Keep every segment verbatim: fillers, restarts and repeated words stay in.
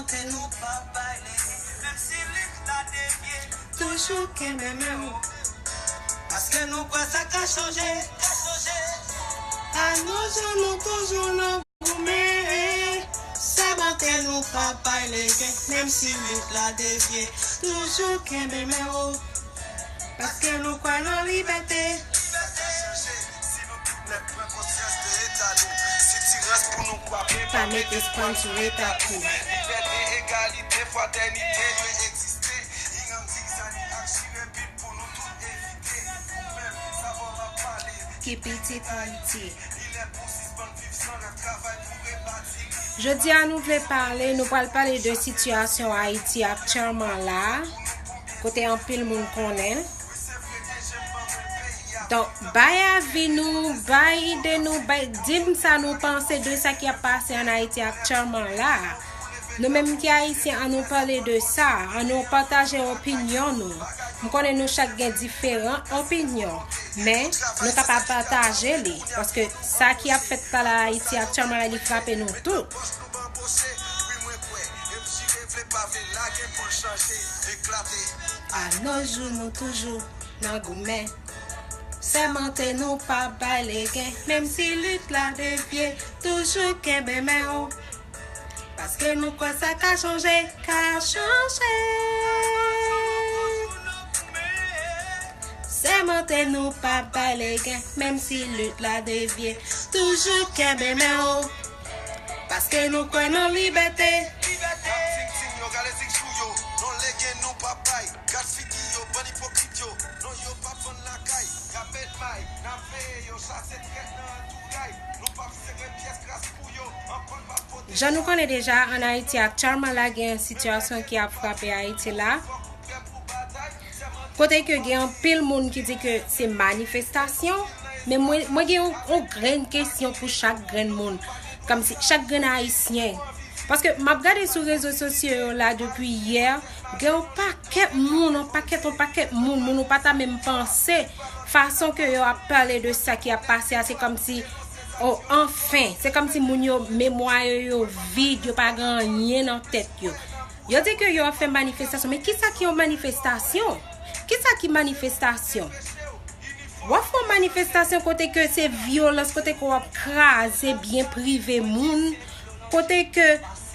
Sèmante nou pa bay lege, menm si lit la devye, toujou kenbe men w. Paske nou kwè sa ka chanje, ka chanje. A nos jours nou toujou nan goumen. Sèmante nou pa bay lege, menm si lit la devye, toujou kenbe men w. Paske nou kwè nan libète. Libète ka chanje si nou tout nèt pran konsyans de eta nou. Sitirans pou nou kwape, pa met espwa n sou eta kou. Libète, egalite, fratènite dwe egziste. Inganm, zigzani ak chirepit pou nou tout evite. Ou menm, sa bò w ap pale. Ki pitit Ayiti. Li lè pou sispann viv san rèv, travay pou rebati li. Jodi a nou vle pale, nou pral pale de sitiyasyon Ayiti aktyèlman la, kote anpil moun konnen. Donk, bay avi nou, bay ide nou, bay, di m sa nou panse de sa ki ap pase ann Ayiti aktyèlman la. Nou menm ki Ayisyen, an nou pale de sa, an nou pataje opinyon nou. M konnen nou chak gen diferan opinyon, men nou kapab pataje li, paske sa ki ap fèt pa la Ayiti aktyèlman la, li frape nou tout. A nos jours nou toujou nan goumen. Sèmante nou pa bay legen, menm si lit la devye, toujou kenbe men w. Paske nou kwè sa ka chanje, ka chanje. Sèmante nou pa bay legen, menm si lit la devye, toujou kenbe men w. Paske nou kwè nan libète. Ap ting ting yo, rale zig sou yo. Non legen nou pa bay. Gad figi yo, bann ipokrit yo. Non yo p ap vann lakay. Y ap met may, n ap veye yo, chase trèt nan antouray. Nou p ap sere pyès kras pou yo. Anpil pa pote. Jan nou konnen deja, ann Ayiti aktyèlman la, gen yon sitiyasyon ki ap frape Ayiti la. Kote ke gen anpil moun ki di ke se manifestasyon, men mwen, mwen gen yon, yon grenn kesyon pou chak grenn moun. Kòmsi chak grenn Ayisyen. Paske m ap gade sou rezo sosyo yo la depi yè, gen yon pakèt moun, yon pakèt, yon pakèt moun, moun ou pa ta menm panse. Fason ke yo ap pale de sa ki ap pase a, se kòmsi, oh, anfen, se kòmsi moun yo, memwa yo, yo vid, yo pa gen anyen nan tèt yo. Yo di ke yo ap fè manifestasyon, men kisa ki yon manifestasyon? Kisa ki manifestasyon? W ap fè yon manifestasyon kote ke se vyolans, kote ke w ap kraze byen prive moun, kote ke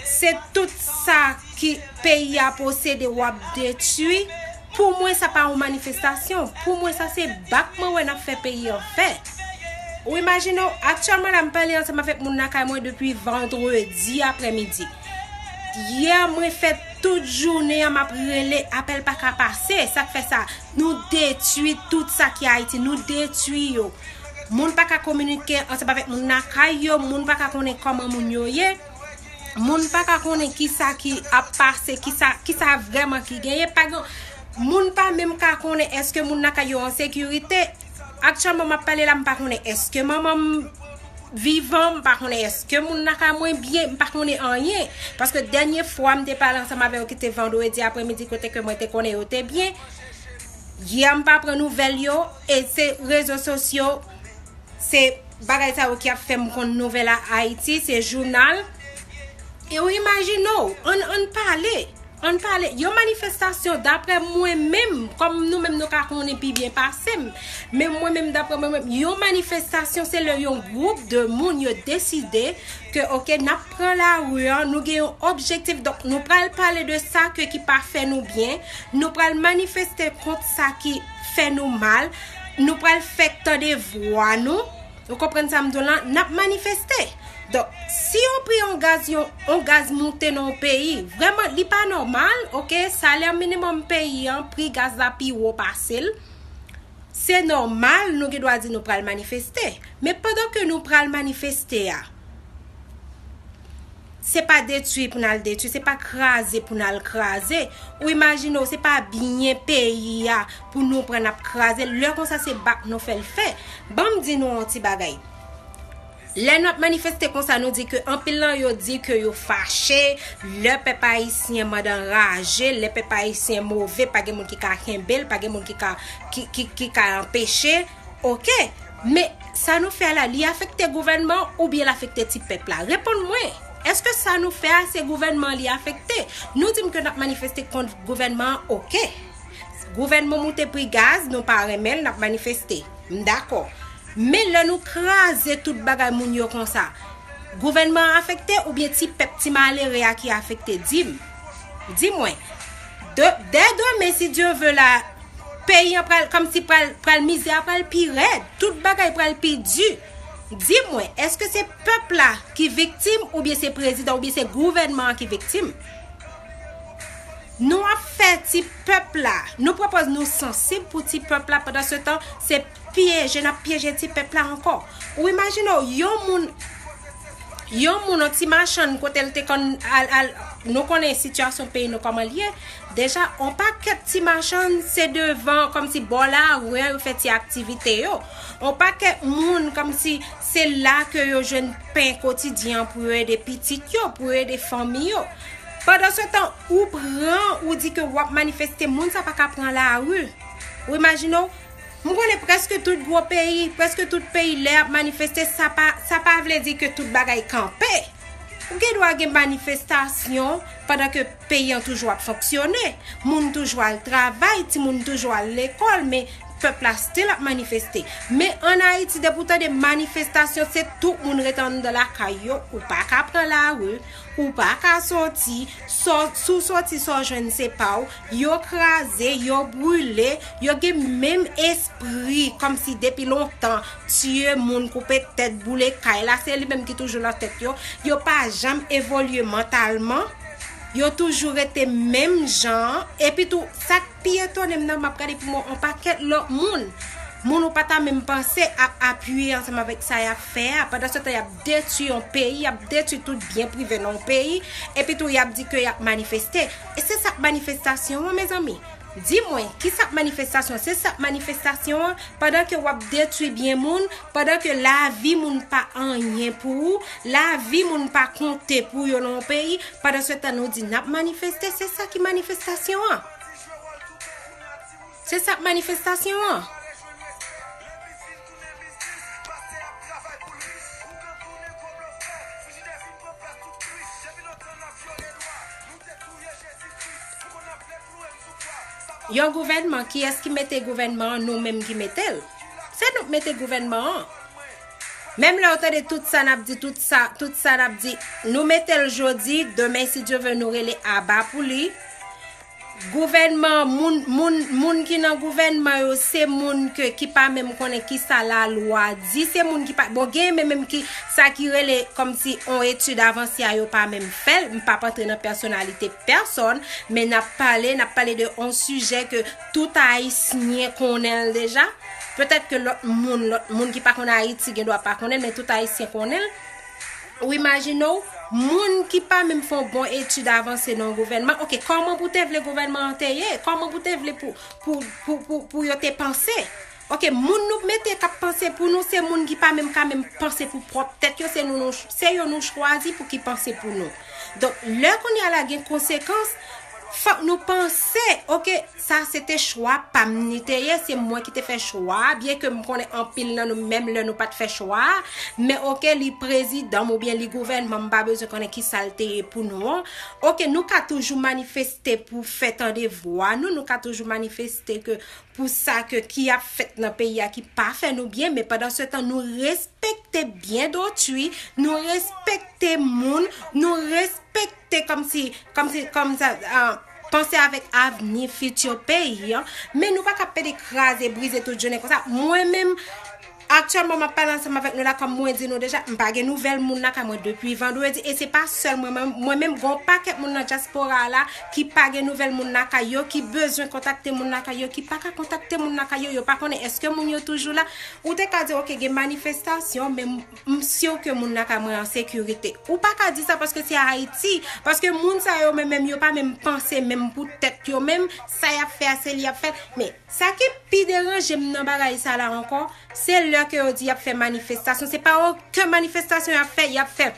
se tout sa ki peyi a posede w ap detwi. Pou mwen, sa pa yon manifestasyon. Pou mwen, sa se bak mwen wè n ap fè peyi an fè. Ou imajine w, aktyèlman la, m pale ansanm avèk moun lakay mwen depi vandredi aprèmidi. Yè, mwen fè tout jounen an, m ap rele, apèl pa ka pase. Sa k fè sa? Nou detwi tout sa ki Ayiti. Nou detwi yo. Moun pa ka kominike ansanm avèk moun lakay yo. Moun pa ka konnen kòman moun yo ye. Moun pa ka konnen kisa ki ap pase, kisa, kisa vrèman ki genyen. Pa gen, moun pa menm ka konnen èske moun lakay yo an sekirite. Aktyèlman, m ap pale la, m pa konnen èske manman m vivan, m pa konnen èske moun lakay mwen byen, m pa konnen anyen. Paske dènye fwa m te pale ansanm avè yo ki te vandredi aprèmidi kote ke mwen te konnen yo te byen. Yè m pa pran nouvèl yo, e se rezo sosyo, se bagay sa yo ki ap fè m konn nouvèl a Ayiti, se jounal. E ou imajine w, ann, ann pale. Ann pale, yon manifestasyon, daprè mwen menm, kòm nou menm nou ka konnen pi byen pase m, men mwen menm, daprè mwen menm, yon manifestasyon se lè yon gwoup de moun yo deside ke, oke, n ap pran lari an, nou gen yon objektif, donk nou pral pale de sa ke ki pa fè nou byen, nou pral manifeste kont sa ki fè nou mal, nou pral fè tande vwa nou. Ou konprann sa m di w lan? N ap manifeste. Donk, si yo pri yon gaz, yon, yon gaz moute nan yon peyi, vrèman, li pa nòmal, oke, salè minimòm peyi an, pri gaz la pi wo pase l. Se nòmal, nou gen dwa di nou pral manifeste. Men pandan ke nou pral manifeste a, se pa detwi pou n al detwi, se pa kraze pou n al kraze. Ou imajine w, se pa byen peyi a pou nou pran n ap kraze. Lè konsa, se bak nou fè l fè. Ban m di nou yon ti bagay. Lè n ap manifeste konsa, nou di ke anpil nan yo di ke yo fache, lè pèp ayisyen mande anraje, lè pèp ayisyen move, pa gen moun ki ka kenbe l, pa gen moun ki ka, ki, ki, ki ka anpeche. Oke, men sa nou fè la, li afekte gouvènman oubyen l afekte ti pèp la? Reponn mwen. Èske sa nou fè a se gouvènman li afekte? Nou di m ke n ap manifeste kont gouvènman an, oke. Gouvènman moute pri gaz, nou pa renmen l, n ap manifeste. M dakò. Men lè nou kraze tout bagay moun yo konsa, gouvènman an afekte oubyen ti pèp, ti malere a ki afekte? Di m. Di mwen. De, dè demen, si Dye vle, la, peyi an pral, kòmsi pral, pral mizè a pral pi rèd, tout bagay pral pi di. Di mwen, èske se pèp la ki viktim oubyen se prezidan oubyen se gouvènman an ki viktim? Nou ap fè ti pèp la, nou pran pòz nou sansib pou ti pèp la, pandan se tan, se pyeje, n ap pyeje ti pèp la ankò. Ou imajine w, yon moun, yon moun, yon ti machann, kote l te konn al, al, nou konnen sitiyasyon peyi nou kòman l ye. Deja, on pakèt ti machann, se devan, kòmsi bò lari an, yo fè ti aktivite yo. On pakèt moun, kòmsi se la ke yo jwenn pen kotidyen an pou yo ede pitit yo, pou yo ede fanmi yo. Pandan se tan, ou pran, ou di ke w ap manifeste, moun sa pa ka pran lari. Ou imajine w, m konnen prèske tout gwo peyi, prèske tout peyi lè y ap manifeste, sa pa, sa pa vle di ke tout bagay kanpe. Ou gen dwa gen manifestasyon pandan ke peyi an toujou ap fonksyone, moun toujou al travay, timoun toujou al lekòl, men pèp la still ap manifeste. Men ann Ayiti, depi w tande manifestasyon, se tout moun rete anndan lakay yo, ou pa ka pran lari, ou pa ka soti, sò, si w soti, sa w jwenn se pa w, yo kraze, yo brile, yo gen menm espri, kòmsi depi lontan, tiye moun, koupe tèt, boule kay la, se li menm ki toujou nan tèt yo, yo pa janm evolye mantalman, yo toujou rete menm jan an, epi tou, sa k pi etone m nan, m ap gade pou mwen, on pakèt lòt moun, moun ou pa ta menm panse ap apiye ansanm avèk sa y ap fè a, pandan se tan y ap detwi yon peyi, y ap detwi tout byen prive nan yon peyi, epi tou y ap di ke y ap manifeste. E se sa k manifestasyon an, mezanmi? Di mwen, ki sa k manifestasyon? Se sa k manifestasyon an, pandan ke w ap detwi byen moun, pandan ke lavi moun pa anyen pou ou, lavi moun pa konte pou yo nan yon peyi, pandan se tan nou di n ap manifeste, se sa ki manifestasyon an. Se sa k manifestasyon an. Yon gouvènman, kiyès ki mete gouvènman an? Nou menm ki mete l. Se nou k mete gouvènman an. Menm lè w tande tout sa n ap di, tout sa, tout sa n ap di, nou mete l jodi, demen, si Dye vle, nou rele aba pou li. Gouvènman, moun, moun, moun ki nan gouvènman yo, se moun ke, ki pa menm konnen ki sa lalwa di, se moun ki pa, bon, gen menm, menm ki, sa ki rele kòmsi on etid avanse a, yo pa menm fè l. M p ap antre nan pèsonalite pèsòn, men n ap pale, n ap pale de on sijè ke tout Ayisyen konnen l deja. Petèt ke lòt moun, lòt moun ki pa konn Ayiti gen dwa pa konnen l, men tout Ayisyen konnen l. Ou imajine w, moun ki pa menm fè yon bon etid avanse nan yon gouvènman, oke, kòman pou te vle gouvènman an te ye? Kòman pou te vle pou, pou, pou, pou, pou yo te panse? Oke, moun nou mete k ap panse pou nou, se moun ki pa menm ka menm panse pou pwòp tèt yo, se nou, nou, se yo nou chwazi pou ki panse pou nou. Donk, lè kounye a la gen konsekans, fòk nou panse, oke, sa se te chwa pa m li te ye, se mwen ki te fè chwa a, byen ke m konnen anpil nan nou, menm lè nou pa t fè chwa a, men oke, li prezidan m oubyen li gouvènman, m pa bezwen konnen ki sa l te ye pou nou an. Oke, nou ka toujou manifeste pou fè tande vwa nou, nou ka toujou manifeste ke pou sa ke ki ap fèt nan peyi a ki pa fè nou byen, men pandan se tan nou respekte byen dotwi, nou respekte moun, nou respekte kòmsi, kòmsi, kòmsi, ah, panse avèk avni fiti peyi an, men nou pa ka pede kraze, brize tout jounen konsa. Mwen menm, aktyèlman, m ap pale ansanm avèk nou la, kòm mwen di nou deja, m pa gen nouvèl moun lakay mwen depi vandredi, e se pa sèl mwen, mwen, mwen menm, gen yon pakèt moun nan dyaspora a la ki pa gen nouvèl moun lakay yo, ki bezwen kontakte moun lakay yo, ki pa ka kontakte moun lakay yo, yo pa konnen èske moun yo toujou la. Ou te ka di, oke, gen manifestasyon, men m, m si ke moun lakay mwen an sekirite. Ou pa ka di sa paske se Ayiti, paske moun sa yo menm, menm yo pa menm panse menm pou tèt yo menm, sa y ap fè a, se li y ap fè. Men, sa ki pi deranje m nan bagay sa la ankò, se lè ke yo di y ap fè manifestasyon. Se pa okenn manifestasyon y ap fè, y ap fè.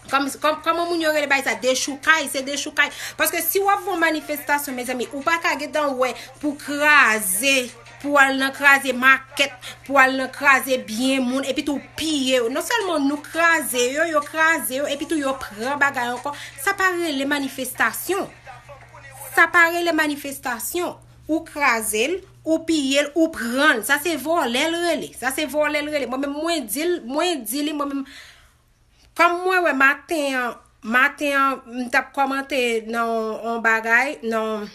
Kòm, kòm, kòman moun yo rele bagay sa? Dechoukay, se dechoukay. Paske si w ap fè yon manifestasyon, mezanmi, ou pa ka gentan wè pou kraze pou al nan kraze makèt, pou al nan kraze byen moun, epi tou piye yo. Non sèlman nou kraze yo, yo kraze yo, epi tou yo pran bagay ankò. Sa pa rele manifestasyon. Sa pa rele manifestasyon. Ou kraze l, ou piye l, ou pran l. Sa se vòlè l rele. Sa se vòlè l rele. Mwen menm mwen di l, mwen di li, mwen menm. Kòm mwen wè maten an, maten an, m t ap kòmante nan yon bagay, nan,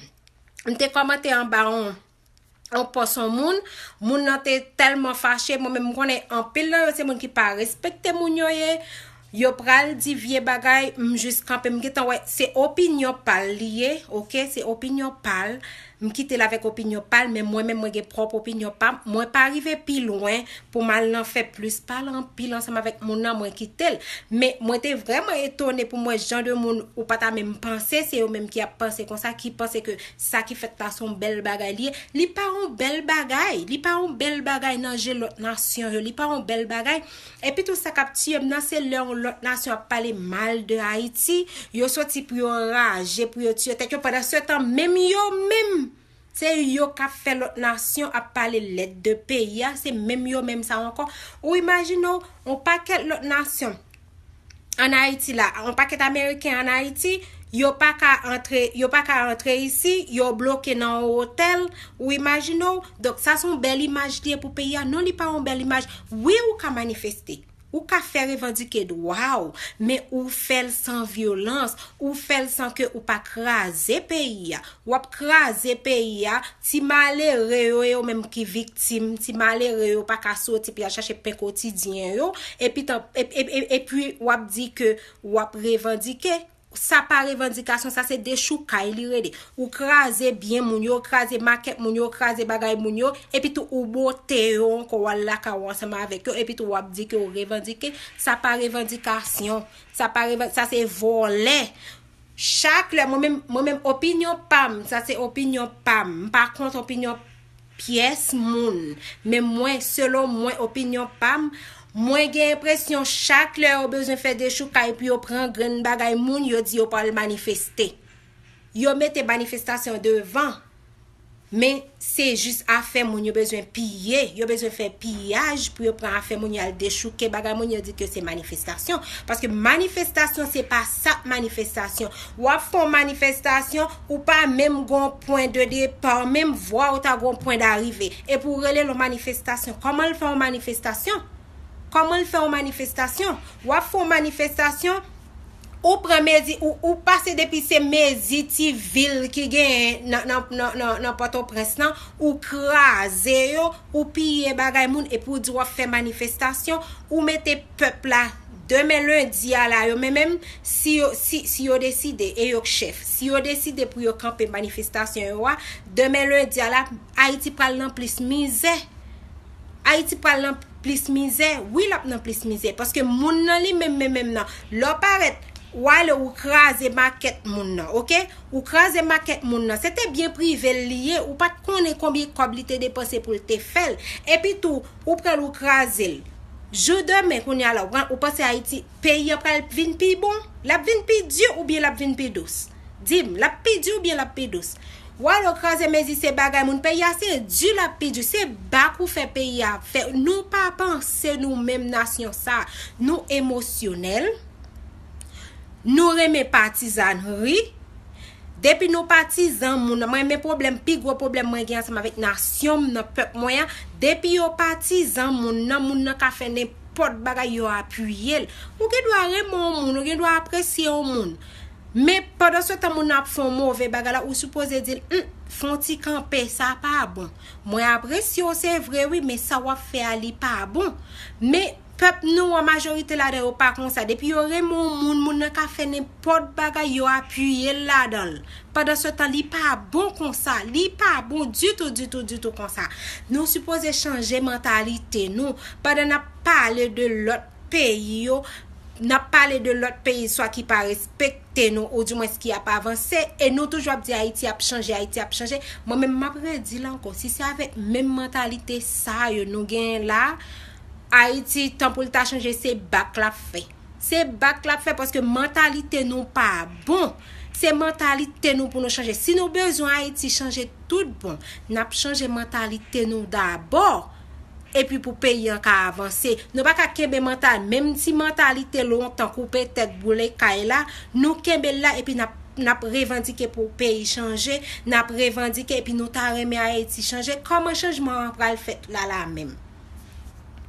m te kòmante anba yon, yon pòs yon moun, moun nan te tèlman fache, mwen menm m konnen anpil nan yo se moun ki pa respekte moun yo ye, yo pral di vye bagay, m jis kanpe, m gentan wè, se opinyon pa l li ye, oke, se opinyon pa l, m kite l avèk opinyon pa l, men mwen menm mwen gen pwòp opinyon pa m, mwen pa rive pi lwen pou m al nan fè plis pale anpil ansanm avèk moun nan, mwen kite l. Men mwen te vrèman etone pou m wè jan de moun ou pa ta menm panse, se yo menm ki ap panse konsa, ki panse ke sa ki fèt la se yon bèl bagay li ye. Li pa yon bèl bagay, li pa yon bèl bagay nan je lòt nasyon yo, li pa yon bèl bagay. Epi tou sa k ap tiye m nan se lè yon lòt nasyon ap pale mal de Ayiti, yo soti pou yo raje, pou yo tiye tèt yo, pandan se tan menm yo menm, se yo k ap fè lòt nasyon ap pale lèd de peyi a, se menm yo menm sa ankò. Ou imajine w, yon pakèt lòt nasyon ann Ayiti la, yon pakèt Ameriken ann Ayiti, yo pa ka antre, yo pa ka antre isi, yo bloke nan yon otèl, ou imajine w. Donk sa se yon bèl imaj li ye pou peyi a. Non, li pa yon bèl imaj. Wi, ou ka manifeste. Ou ka fè revandike dwa w, men ou fè l san vyolans, ou fè l san ke ou pa kraze peyi a. W ap kraze peyi a, ti malere yo, yo menm ki viktim, ti malere yo pa ka soti pou y al chache pen kotidyen yo, epi tan, e, e, e, epi w ap di ke w ap revandike. Sa pa revandikasyon, sa se dechoukay li rele. Ou kraze byen moun yo, kraze makèt moun yo, kraze bagay moun yo, epi tou ou bote yo ankò, w al lakay ou ansanm avèk yo, epi tou w ap di ke w revandike. Sa pa revandikasyon, sa pa revan-, sa se vòlè. Chak lè, mwen menm, mwen menm opinyon pa m, sa se opinyon pa m, m pa kont opinyon pyès moun. Men mwen, selon mwen, opinyon pa m, mwen gen enpresyon chak lè yo bezwen fè dechoukay pou yo pran grenn bagay moun, yo di yo pral manifeste. Yo mete manifestasyon devan. Men se jis afè moun yo bezwen piye, yo bezwen fè piyaj pou yo pran afè moun yo al dechouke bagay moun yo di ke se manifestasyon. Paske manifestasyon se pa sa k manifestasyon. W ap fè yon manifestasyon, ou pa menm gon pwen de depa, menm vwa ou ta gon pwen darive. Epi w rele l yon manifestasyon. Kòman l fè yon manifestasyon? Kòman l fè yon manifestasyon? W ap fè yon manifestasyon, ou pran mezi, ou, ou pase depi se mezi ti vil ki genyen nan, nan, nan, nan, nan Pòtoprens lan, ou kraze yo, ou piye bagay moun, epi w di w ap fè manifestasyon, ou mete pèp la, demen lendi a la, yo menm menm, si yo, si, si yo deside, e yo k chèf, si yo deside pou yo kanpe manifestasyon yo a, demen lendi a la, Ayiti pral nan plis mizè. Ayiti pral nan plis mizè. Wi, l ap nan plis mizè. Paske moun nan li menm, menm, menm nan. Lè w parèt, w ale ou kraze makèt moun nan, oke? Ou kraze makèt moun nan. Se te byen prive l li ye. Ou pa t konnen konbyen kòb li te depanse pou l te fè l. Epi tou, ou pran l ou kraze l. Jou demen, kounye a la, ou pran, ou panse Ayiti, peyi an pral vin pi bon? L ap vin pi di oubyen l ap vin pi dous? Di m, l ap pi di oubyen l ap pi dous? W ale w kraze mezi se bagay moun. Peyi a se di l ap pi di. Se bak ou fè peyi a fè. Nou pa panse nou menm nasyon sa. Nou emosyonèl. Nou renmen patizanri. Depi nou patizan moun, mwen men pwoblèm, pi gwo pwoblèm mwen gen ansanm avèk nasyon m nan, pèp mwen an, depi yo patizan moun nan, moun nan ka fè nenpòt bagay, yo apiye l. Ou gen dwa renmen yon moun, ou gen dwa apresye yon moun. Men pandan se tan moun nan ap fè yon move bagay la, ou sipoze di l, "Hum, fè yon ti kanpe, sa pa bon. Mwen apresye w, se vre wi, men sa w ap fè a, li pa bon." Men pèp nou an majorite ladan yo pa konsa. Depi yo renmen yon moun, moun nan ka fè nenpòt bagay, yo apiye l ladan l. Pandan se tan, li pa bon konsa. Li pa bon ditou, ditou, ditou konsa. Nou sipoze chanje mantalite nou. Pandan n ap pale de lòt peyi yo, n ap pale de lòt peyi swa ki pa respekte nou, oudimwens ki ap avanse, e nou toujou ap di Ayiti ap chanje, Ayiti ap chanje. Mwen menm, m ap redi l ankò, si se avèk menm mantalite sa yo nou genyen la, Ayiti, tan pou l ta chanje, se bak l ap fè. Se bak l ap fè paske mantalite nou pa bon. Se mantalite nou pou nou chanje. Si nou bezwen Ayiti chanje tout bon, n ap chanje mantalite nou dabò. Epi pou peyi an ka avanse, nou pa ka kenbe mantal, menm ti mantalite lontan koupe tèt boule kay la, nou kenbe l la epi n ap, n ap revandike pou peyi chanje, n ap revandike epi nou ta renmen Ayiti chanje. Kòman chanjman an pral fèt la la menm?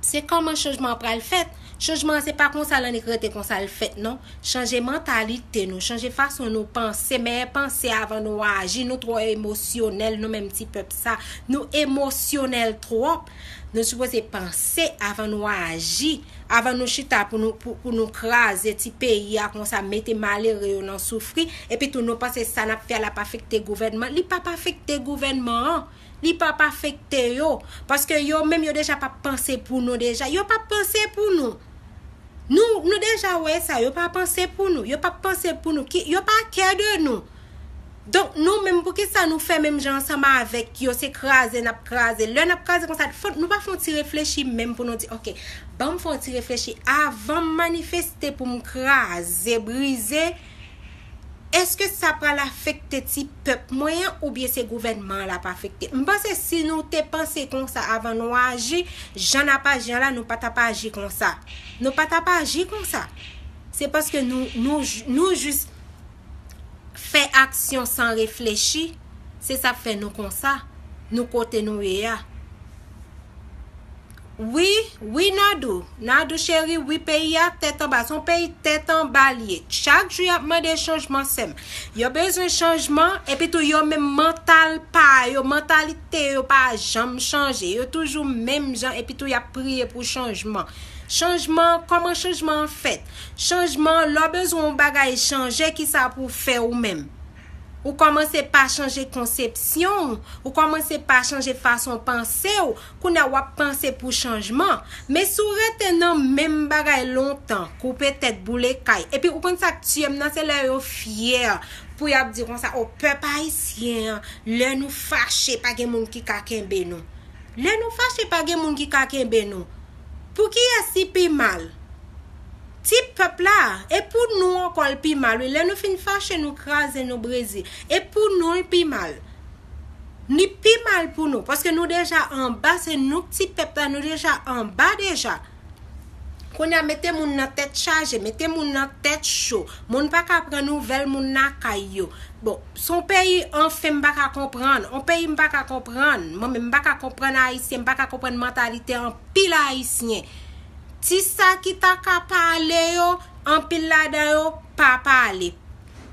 Se kòman chanjman an pral fèt? Chanjman an se pa konsa l annik rete konsa l fèt non. Chanje mantalite nou, chanje fason nou panse, mèye panse avan nou aji. Nou twò emosyonèl nou menm ti pèp sa. Nou emosyonèl twòp. Nou sipoze panse avan nou aji, avan nou chita pou nou, pou, pou nou kraze ti peyi a konsa, mete malere yo nan soufri, epi tou nou panse sa n ap fè a l ap afekte gouvènman. Li p ap afekte gouvènman an. Li p ap afekte yo. Paske yo menm yo deja p ap panse pou nou deja. Yo p ap panse pou nou. Nou, nou deja wè sa, yo pa panse pou nou. Yo p ap panse pou nou. Ki, yo pa kè de nou. Donk, nou menm, poukisa nou fè menm jan ansanm avèk yo? Se kraze n ap kraze. Lè n ap kraze konsa, fò, nou pa fè yon ti reflechi menm pou nou di, oke, ban m fè yon ti reflechi. Avan m manifeste pou m kraze, brize, èske sa pral afekte ti pèp mwen an oubyen se gouvènman an l ap afekte? M panse si nou te panse konsa avan nou aji, jan n ap aji an la, nou pa t ap aji konsa. Nou pa t ap aji konsa. Se paske nou, nou, nou jis fè aksyon san reflechi, se sa k fè nou konsa, nou kote nou ye a. Wi, wi, Nadou. Nadou cheri, wi, peyi a tèt anba. Se yon peyi tèt anba l ye. Chak jou y ap mande chanjman, sè m. Yo bezwen chanjman, epi tou yo menm mantal pa yo, mantalite yo pa janm chanje. Yo toujou menm jan, epi tou y ap priye pou chanjman. Chanjman, kòman chanjman an fèt? Chanjman, lè w bezwen yon bagay chanje, kisa pou w fè ou menm? Ou kòmanse pa chanje konsepsyon w, ou kòmanse pa chanje fason panse w, kounye a w ap panse pou chanjman. Men si w rete nan menm bagay lontan, koupe tèt, boule kay, epi ou konn sa k tiye m nan, se lè yo fyè pou y ap di konsa, o pèp ayisyen an, lè nou fache, pa gen moun ki ka kenbe nou. Lè nou fache, pa gen moun ki ka kenbe nou. Pou kiyès li pi mal? Ti pèp la, e pou nou ankò l pi mal, wi. Lè nou fin fache, nou kraze, nou brize. E pou nou l pi mal. Li pi mal pou nou, paske nou deja anba, se nou k ti pèp la, nou deja anba deja. Kounye a, mete moun nan tèt chaje, mete moun nan tèt cho. Moun pa ka pran nouvèl moun lakay yo. Bon, se yon peyi, anfen, m pa ka konprann. Yon peyi m pa ka konprann. Mwen menm, m pa ka konprann Ayisyen, m pa ka konprann mantalite anpil Ayisyen. Ti sa ki ta ka pale yo, anpil ladan yo pa pale.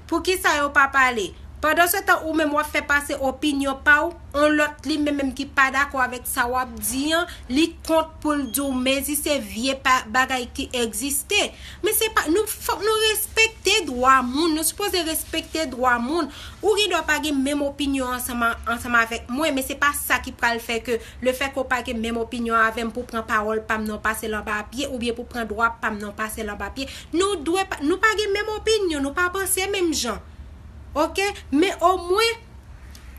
Poukisa yo pa pale? Pandansetan, ou menm w ap fè pase opinyon pa w, yon lòt li menm, menm ki pa dakò avèk sa w ap di an, li kont pou l di w, mezi se vye pa, bagay ki egziste. Men se pa, nou, fòk nou respekte dwa moun, nou sipoze respekte dwa moun. Ou gen dwa pa gen menm opinyon ansanm a, ansanm avèk mwen, men se pa sa ki pral fè ke lefètke w pa gen menm opinyon avè m pou w pran pawòl pa m nan w pase l anba pye, oubyen pou w pran dwa pa m nan w pase l anba pye. Nou dwe pa, nou pa gen menm opinyon, nou pa panse menm jan. Oke? Men omwen,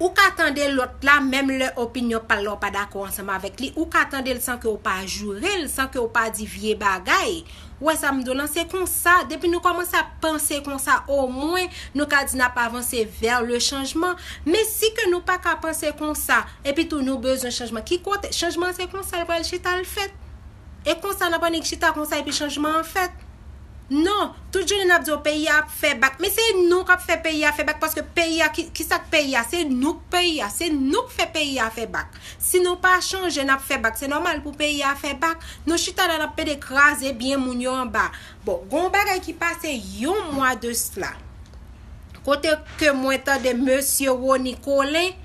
ou ka tande lòt la, menm lè opinyon pa l la, ou pa dakò ansanm avèk li, ou ka tande l san ke w pa joure l, san ke w pa di vye bagay. Ou wè sa m di w lan, se konsa, depi nou kòmanse ap panse konsa, omwen nou ka di n ap avanse vers le changement. Men si ke nou pa ka panse konsa, epi tou nou bezwen chanjman, ki kote? Chanjman se konsa l pral chita l fèt. E konsa n ap annik chita konsa epi chanjman an fèt. Non, tout jounen n ap di w peyi a ap fè bak. Men se nou k ap fè peyi a fè bak, paske peyi a, ki, ki sa k peyi a? Se nou k peyi a, se nou k fè peyi a fè bak. Si nou pa chanje, n ap fè bak. Se nòmal pou peyi a fè bak. Nou chita la, n ap pede kraze byen moun yo anba. Bon, gon bagay ki pase yon mwa de sla. Kote ke mwen tande mesye Rony Colin,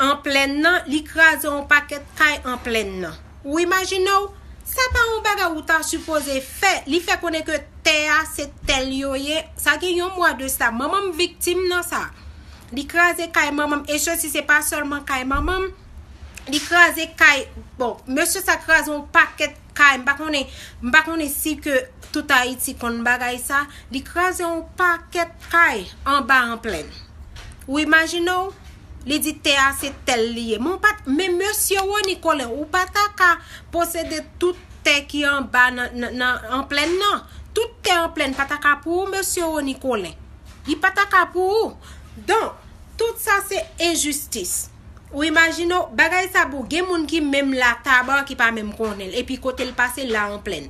an plèn nan, li kraze yon pakèt kay an plèn nan. Ou imajine w, sa pa yon bagay ou ta sipoze fè. Li fè konnen ke tè a se tè l yo ye. Sa gen yon mwa de sa. Manman m viktim nan sa. Li kraze kay manman m. E sesi, se pa sèlman kay manman m. Li kraze kay, bon, mesye sa kraze yon pakèt kay. M pa konnen, m pa konnen si ke tout Ayiti konn bagay sa. Li kraze yon pakèt kay anba an plèn. Ou imajine w, li di tè a se tè l li ye. Men w pa t, men mesye Rony Colin, ou pa ta ka posede tout tè ki anba nan, nan, nan, an plèn nan. Tout tè an plèn pa ta ka pou ou, mesye Rony Colin. Li pa ta ka pou ou. Donk, tout sa se enjistis. Ou imajine w, bagay sa bon, gen moun ki menm la Taba ki pa menm konnen l, epi kote l pase la an plèn.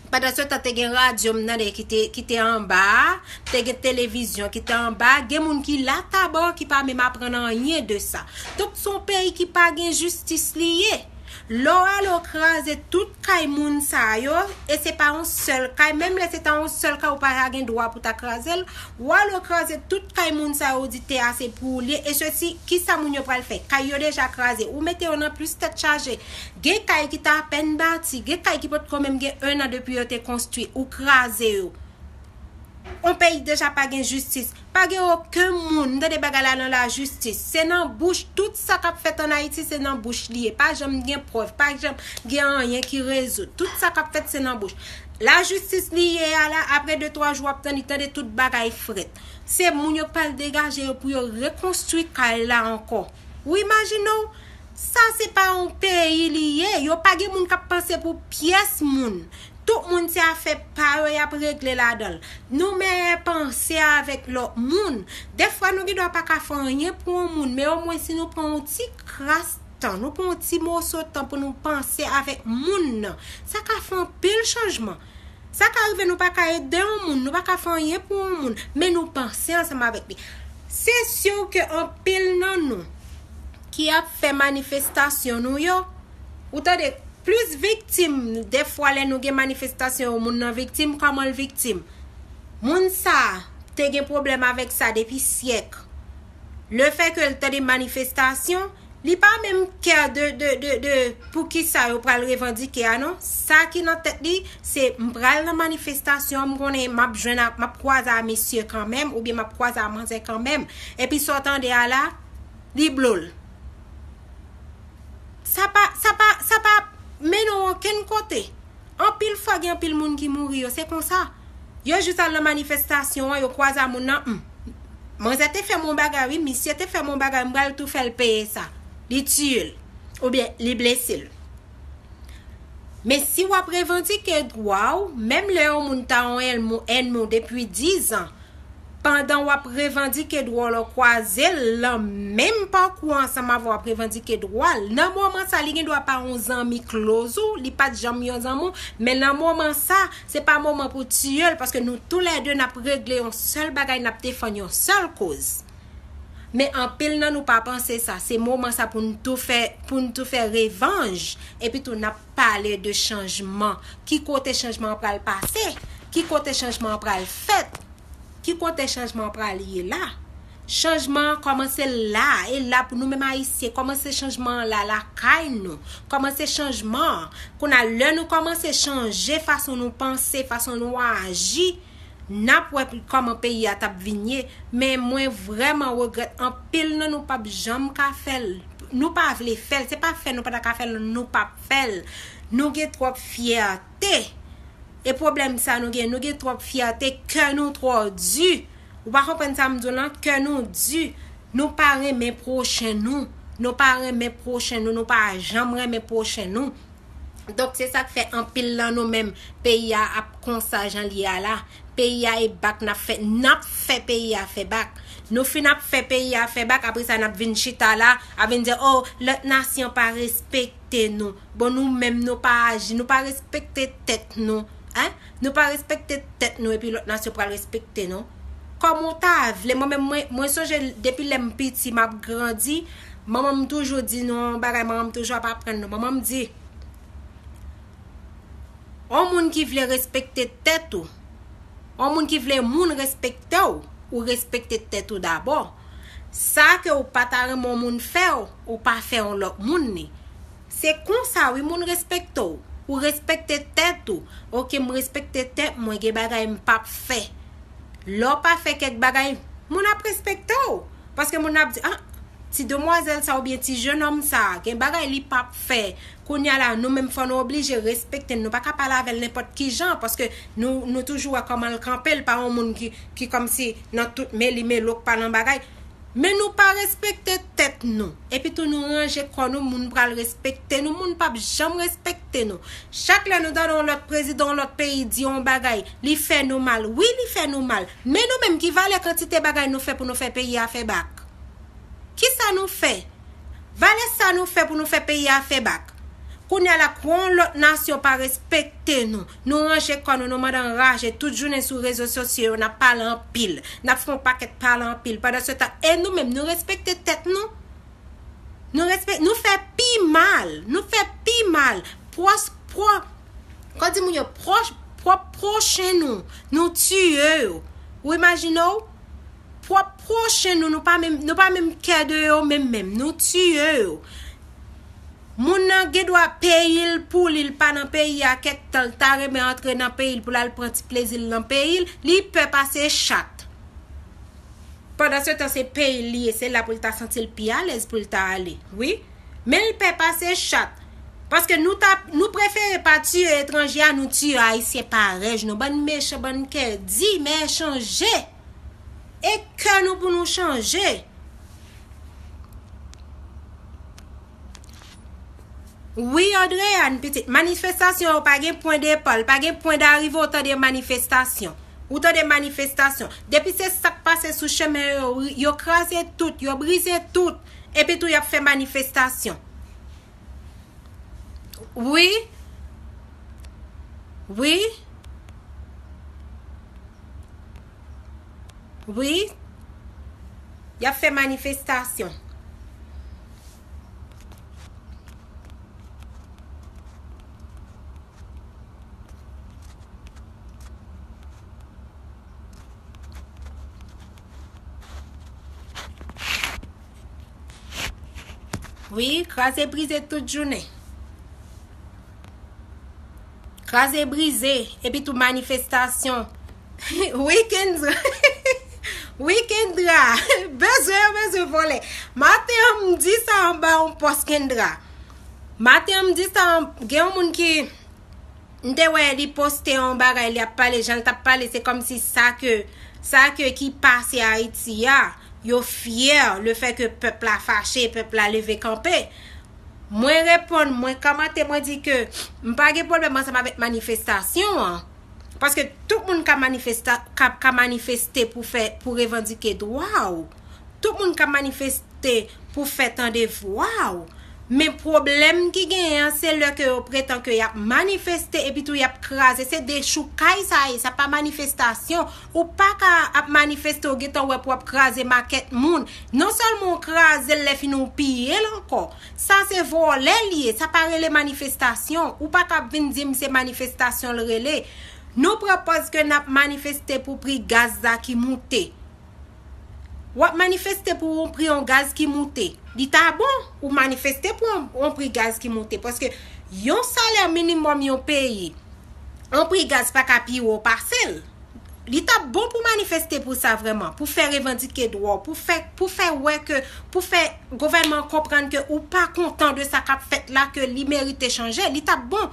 Pandan se tan, te gen radyo m tande ki te, ki te anba a, te gen televizyon ki te anba a, gen moun ki la Taba ki pa menm aprann anyen de sa. Donk, se yon peyi ki pa gen jistis li ye. Lè w ale w kraze tout kay moun sa yo, e se pa yon sèl kay, menm lè se ta yon sèl kay, ou pa ta gen dwa pou ta kraze l. W ale w kraze tout kay moun sa yo, ou di tè a se pou ou l ye, e sesi, kisa moun yo pral fè? Kay yo deja kraze, ou mete yo nan plis tèt chaje. Gen kay ki ta apèn bati, gen kay ki potko menm gen en an depi yo te konstwi, ou kraze yo. On peyi deja pa gen jistis. Pa gen okenn moun, m tande bagay la nan lajistis. Se nan bouch, tout sa k ap fèt ann Ayiti, se nan bouch li ye. Pa janm gen prèv, pa janm gen anyen ki rezoud. Tout sa k ap fèt, se nan bouch. Lajistis li ye a la, apre de, twa jou, w ap tande, tande tout bagay frèt. Se moun yo k pral degaje yo pou yo rekonstwi kay la ankò. Ou imajine w, sa se pa yon peyi li ye. Yo pa gen moun k ap panse pou pyès moun. Tout moun se afè pa yo y ap regle ladan l. Nou mèyè panse avèk lòt moun. Defwa nou gen dwa pa ka fè anyen pou yon moun, men omwen si nou pran yon ti kras tan, nou pran yon ti moso tan pou nou panse avèk moun nan, sa ka fè anpil chanjman. Sa ka rive nou pa ka ede yon moun, nou pa ka fè anyen pou yon moun, men nou panse ansanm avèk li. Se si ke anpil nan nou ki ap fè manifestasyon nou yo, ou tande, plis viktim, defwa lè nou gen manifestasyon yo, moun nan viktim, kòman l viktim? Moun sa a te gen pwoblèm avèk sa depi syèk. Lefètke l tande manifestasyon, li pa menm kè de, de, de, de poukisa yo pral revandike a non. Sa ki nan tèt li, se m pral nan manifestasyon, m konnen m ap jwenn a, m ap kwaze a mesye kanmenm, oubyen m ap kwaze a manzè kanmenm. Epi sa w tande a la, li blo l. Sa pa, sa pa, sa pa mennen w okenn kote. Anpil fwa gen anpil moun ki mouri yo, se konsa. Yo jis al nan manifestasyon an, yo kwaze a moun nan, hmm. Manzè te fè m yon bagay, wi, misye te fè m yon bagay, m pral tou fè l peye sa. Li tiye l, oubyen li blese l. Men si w ap revandike dwa w, menm lè yon moun ta yon ènmi, ènmi w depi diz an, pandan w ap revandike dwa w la, w kwaze l nan menm pakou ansanm avè w ap revandike dwa l, nan moman sa, li gen dwa pa yon zanmi close ou, li pa t janm yon zanmi w, men nan moman sa, se pa moman pou tiye l, paske nou toulède n ap regle yon sèl bagay, n ap defann yon sèl koz. Men anpil nan nou pa panse sa, se moman sa pou n tou fè, pou n tou fè revanj, epi tou n ap pale de chanjman. Ki kote chanjman an pral pase? Ki kote chanjman an pral fèt? Ki kote chanjman an pral ye la? Chanjman an kòmanse la, e la pou nou menm Ayisyen, kòmanse chanjman an la, lakay nou. Kòmanse chanjman an. Kounye a, lè nou kòmanse chanje fason nou panse, fason nou aji, n ap wè kòman peyi a t ap vin ye. Men mwen vrèman regrèt, anpil nan nou p ap janm ka fè l. Nou pa vle fè l, se pa fè nou pa ta ka fè l, nou p ap fè l. Nou gen twòp fyète. E pwoblèm sa nou gen, nou gen twòp fyète, kè nou twò di. Ou pa konprann sa m di w lan, kè nou di. Nou pa renmen pwochen nou. Nou pa renmen pwochen nou, nou pa janm renmen pwochen nou. Donk, se sa k fè anpil nan nou menm, peyi a ap konsa jan l ye a la. Peyi a e bak n ap fè, n ap fè peyi a fè bak. Nou fin ap fè peyi a fè bak, apre sa n ap vin chita la, ap vin di, o, lòt nasyon pa respekte nou. Bon, nou menm, nou pa aji, nou pa respekte tèt nou. Hein? Nou pa respekte tèt nou, epi lòt nasyon pral respekte nou. Kòman w ta vle? Mwen menm, mwen, mwen sonje depi lè m piti, m ap grandi, manman m toujou di nou yon bagay, manman m toujou ap aprann nou. Manman m di, yon moun ki vle respekte tèt ou, yon moun ki vle moun respekte w, ou respekte tèt ou dabò. Sa ke w pa ta renmen yon moun fè w, ou pa fè yon lòt moun li. Se konsa wi, moun respekte w. Ou respekte tèt ou. Oke, m respekte tèt mwen, gen bagay m p ap fè. Lè w pa fè kèk bagay, moun ap respekte w. Paske moun ap di, ah, ti demwazèl sa oubyen ti jenòm sa, gen bagay li p ap fè. Kounye a la, nou menm fò nou oblije respekte n. Nou pa ka pale avè l nenpòt ki jan, paske nou, nou toujou wè kòman l kanpe, l pa yon moun ki, ki kòmsi nan tout meli melo k pa nan bagay. Men nou pa respekte tèt nou. Epi tou nou ranje kò nou, moun pral respekte nou, moun p ap janm respekte nou. Chak lè nou tande yon lòt prezidan yon lòt peyi di yon bagay, li fè nou mal. Wi, li fè nou mal. Men nou menm, ki valè kantite bagay nou fè pou nou fè peyi a fè bak? Kisa nou fè? Valè sa nou fè pou nou fè peyi a fè bak? Kounye a la, kou yon lòt nasyon pa respekte nou, nou ranje kò nou, nou mande anraje tout jounen sou rezo sosyo yo, n ap pale anpil, n ap fè yon pakèt pale anpil. Pandansetan, e nou menm, nou respekte tèt nou? Nou respek-, nou fè pi mal, nou fè pi mal. Pwòs, pwò, kòm di moun yo, pwòch, pwòp pwochen nou, nou tiye yo. Ou imajine w? Pwòp pwochen nou, nou pa menm, nou pa menm kè de yo menm menm, nou tiye yo. Moun nan gen dwa peyi l pou li, l pa nan peyi a kèk tan, l ta renmen antre nan peyi l pou l al pran ti plezi l nan peyi l, li pè pase chat. Pandansetan, se peyi l li ye, se la pou l ta santi l pi alèz pou l ta ale. Wi. Men l pè pase chat. Paske nou ta, nou prefere pa tiye etranje a, nou tiye Ayisyen parèj nou. Bann mechan, bann kè di, men chanje. E kè nou pou nou chanje. Wi, Andréane, pitit, manifestasyon yo pa gen pwen depa, l pa gen pwen darive, ou tande manifestasyon. Ou tande manifestasyon. Depi se sa k pase sou chemen yo, yo kraze tout, yo brize tout. Epi tou, y ap fè manifestasyon. Wi. Wi. Wi. Y ap fè manifestasyon. Wi, kraze brize tout jounen. Kraze brize, epi tou manifestasyon. Wi, Kendra. Wi, Kendra. Bezwen yo bezwen vòlè. Maten an, m di sa anba yon pòs, Kendra. Maten an, m di sa, gen yon moun ki, m te wè li poste yon bagay, li ap pale, jan l t ap pale, se kòmsi sa ke, sa ke ki pase Ayiti a, yo fyè, le fè ke pèp la fache, pèp la leve kanpe. Mwen reponn, mwen kòmante, mwen di ke m pa gen pwoblèm ansanm avèk manifestasyon an. Paske tout moun ka manifesta-, ka, ka manifeste pou fè, pou revandike dwa w. Tout moun ka manifeste pou fè tande vwa w. Men pwoblèm ki genyen an, se lè ke yo pretan ke y ap manifeste epi tou y ap kraze. Se dechoukay sa ye, sa pa manifestasyon. Ou pa ka ap manifeste, ou gentan wè pou w ap kraze makèt moun. Non sèlman w kraze l, lè fini w piye l ankò. Sa se vòlè l ye, sa pa rele manifestasyon. Ou pa ka ap vin di m se manifestasyon l rele. Nou pran pòz ke n ap manifeste pou pri gaz la ki moute. W ap manifeste pou yon pri yon gaz ki moute. Li ta bon ou manifeste pou yon, yon pri gaz ki moute. Paske yon salè minimòm yon peyi, yon pri gaz pa ka pi wo pase l. Li t ap bon pou manifeste pou sa vrèman, pou fè revandike dwa w, pou fè, pou fè wè ke, pou fè gouvènman an konprann ke ou pa kontan de sa k ap fèt la, ke li merite chanje. Li t ap bon.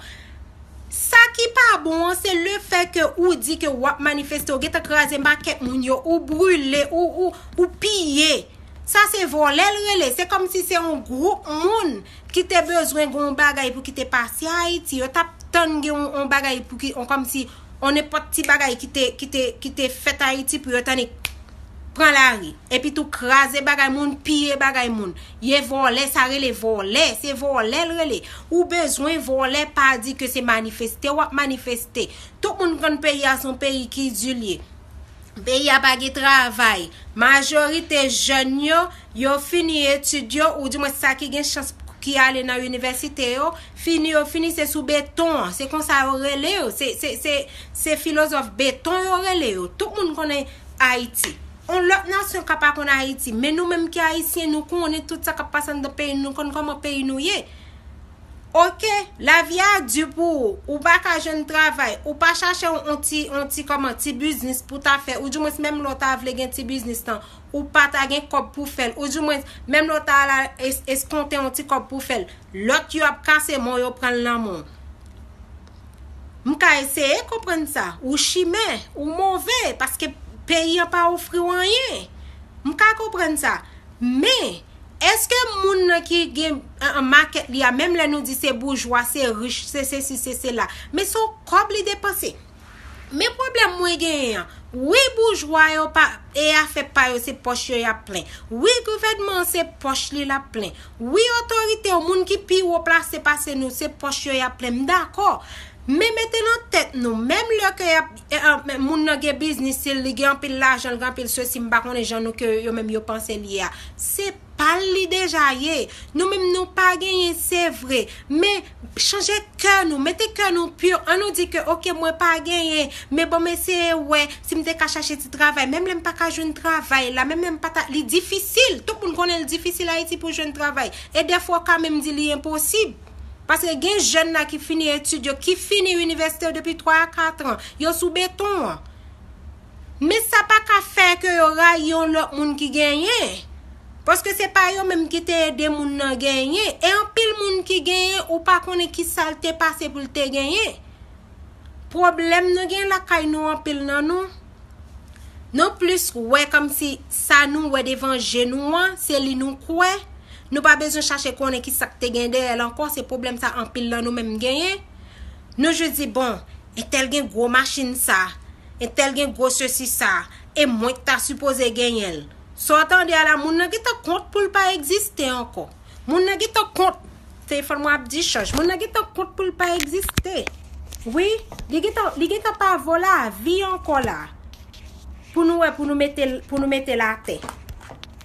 Sa ki pa bon an, se le fè ke ou di ke w ap manifeste, ou gentan kraze makèt moun yo, ou brile, ou, ou, ou piye. Sa se vòlè l rele. Se kòmsi se yon gwoup moun ki te bezwen gen yon bagay pou ki te pase Ayiti. Yo t ap tann gen yon, yon bagay pou ki, yon kòmsi, yon nenpòt ti bagay ki te, ki te, ki te fèt Ayiti pou yo t annik pran lari. Epi tou kraze bagay moun, piye bagay moun. Ye vòlè, sa rele vòlè. Se vòlè l rele. Ou bezwen vòlè, pa di ke se manifeste w ap manifeste. Tout moun konn peyi a se yon peyi ki di l ye. Peyi a pa gen travay. Majorite jèn yo, yo fini etid yo, oudimwen sa ki gen chans ki ale nan inivèsite yo, fini yo fini se sou beton an. Se konsa yo rele yo. Se, se, se, se filozòf beton yo rele yo. Tout moun konnen Ayiti. On lòt nasyon ka pa konn Ayiti, men nou menm ki Ayisyen, nou konnen tout sa k ap pase anndan peyi n, nou konn kòman peyi nou ye. Oke, lavi a di pou ou, ou pa ka jwenn travay, ou pa chache yon, yon ti, yon ti kòman, ti biznis pou ta fè, oudimwen menm lè w ta vle gen ti biznis lan, ou pa ta gen kòb pou fè l, oudimwen menm lè w ta al es-, eskonte yon ti kòb pou fè l, lòt yo ap kase men w, yo pran l nan men w. M ka eseye konprann sa. Ou chimè, ou move, paske peyi an pa ofri w anyen. M ka konprann sa. Men, èske moun nan ki gen an, an makèt li a, menm lè nou di se boujwa, se rich, se sesi, se sela, men se yon kòb li depanse. Men pwoblèm mwen genyen an, wi, boujwa yo pa, e afè pa yo, se pòch yo y ap plen. Wi, gouvènman an se pòch li l ap plen. Wi, otorite yo, moun ki pi wo plase pase nou, se pòch yo y ap plen. M dakò. Men mete nan tèt nou, menm lè ke y ap, e, e, moun nan gen biznis, si li gen anpil lajan, li gen anpil sesi, m pa konnen jan nou ke yo menm yo panse li ye a. Se pa l li deja ye. Nou menm nou pa genyen, se vre. Men chanje kè nou, mete kè nou pi. An nou di ke, oke, mwen pa genyen, men bon, m eseye wè si m te ka chache ti travay. Menm lè m pa ka jwenn travay la, menm lè m pa ta, li difisil. Tout moun konnen l difisil Ayiti pou jwenn travay. E dèfwa w ka menm di li enposib. Paske gen jèn la ki fini etid yo, ki fini inivèsite yo depi twa a kat an. Yo sou beton an. Men sa pa ka fè ke yo rayi yon lòt moun ki genyen. Paske se pa yo menm ki te ede moun nan genyen. E anpil moun ki genyen, ou pa konnen ki sa l te pase pou l te genyen. Pwoblèm nou gen lakay nou, anpil nan nou. Nou plis wè kòmsi sa nou wè devan je nou an, se li nou kwè. Nou pa bezwen chache konnen ki sa k te gen dèyè l ankò, se pwoblèm sa anpil nan nou menm genyen. Nou jis di, bon, entèl gen gwo machin sa, entèl gen gwo sesi sa, e mwen k ta sipoze genyen l. Sa w tande a la, moun nan gentan kont pou l pa egziste ankò. Moun nan gentan kont, telefòn mwen ap di chanj. Moun nan gentan kont pou l pa egziste. Wi, li gentan, li gentan pa vo lavi ankò la. Pou nou wè, pou nou mete l, pou nou mete l atè.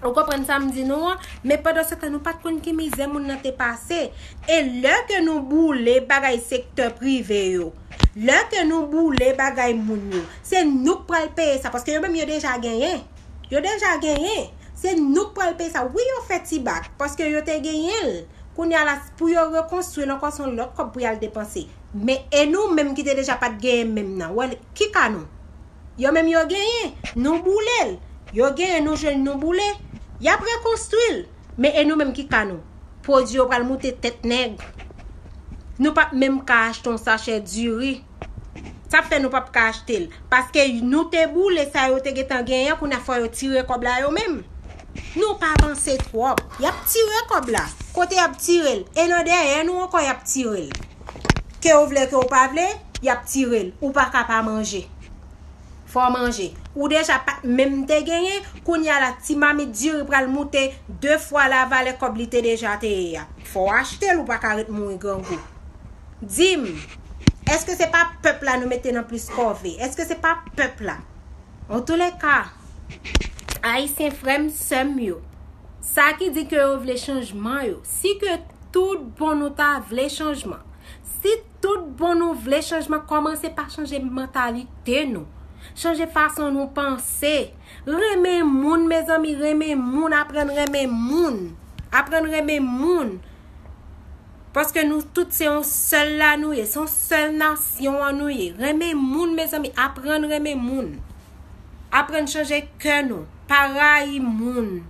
Ou konprann sa m di nou an? Men pandan se tan, nou pa t konn ki mizè moun nan te pase. E lè ke nou boule bagay sektè prive yo, lè ke nou boule bagay moun yo, se nou k pral peye sa, paske yo menm yo deja genyen. Yo deja genyen. Se nou k pral peye sa. Wi, yo fè ti bak, paske yo te genyen l. Kounye a la, pou yo rekonstwi l ankò, se yon lòt kòb pou y al depanse. Men e nou menm ki te deja pa t genyen menm nan? Wè, ki ka nou? Yo menm yo genyen, nou boule l. Yo genyen, nou jwenn, nou boule. Y ap rekonstwi l. Men e nou menm ki ka nou? Pwodui yo pral moute tèt nèg. Nou p ap menm ka achte yon sachè diri. Sa fè nou p ap ka achte l. Paske nou te boule sa yo te gentan genyen, kounye a fò yo tire kòb la yo menm. Nou pa panse twòp. Y ap tire kòb la. Kote y ap tire l? E nan dèyè nou ankò y ap tire l. Ke w vle, ke w pa vle, y ap tire l. Ou pa ka pa manje. Fò w manje. Ou deja pa t menm te genyen, kounye a la, ti mamit diri pral moute de fwa lavalè kòb li te deja te ye a. Fò w achte l, ou pa ka ret mouri grangou. Di m, èske se pa pèp la nou mete nan plis kòve? Èske se pa pèp la? Antoulèka, Ayisyen frè m, sè m yo, sa ki di ke yo vle chanjman yo, si ke tout bon nou ta vle chanjman, si tout bon nou vle chanjman, kòmanse pa chanje mantalite nou, chanje fason nou panse. Renmen moun, mezanmi, renmen moun, aprann renmen moun. Aprann renmen moun. Paske nou tout se yon sèl la nou ye, se yon sèl nasyon an nou ye. Renmen moun, mezanmi, aprann renmen moun. Aprann chanje kè nou, pa rayi moun.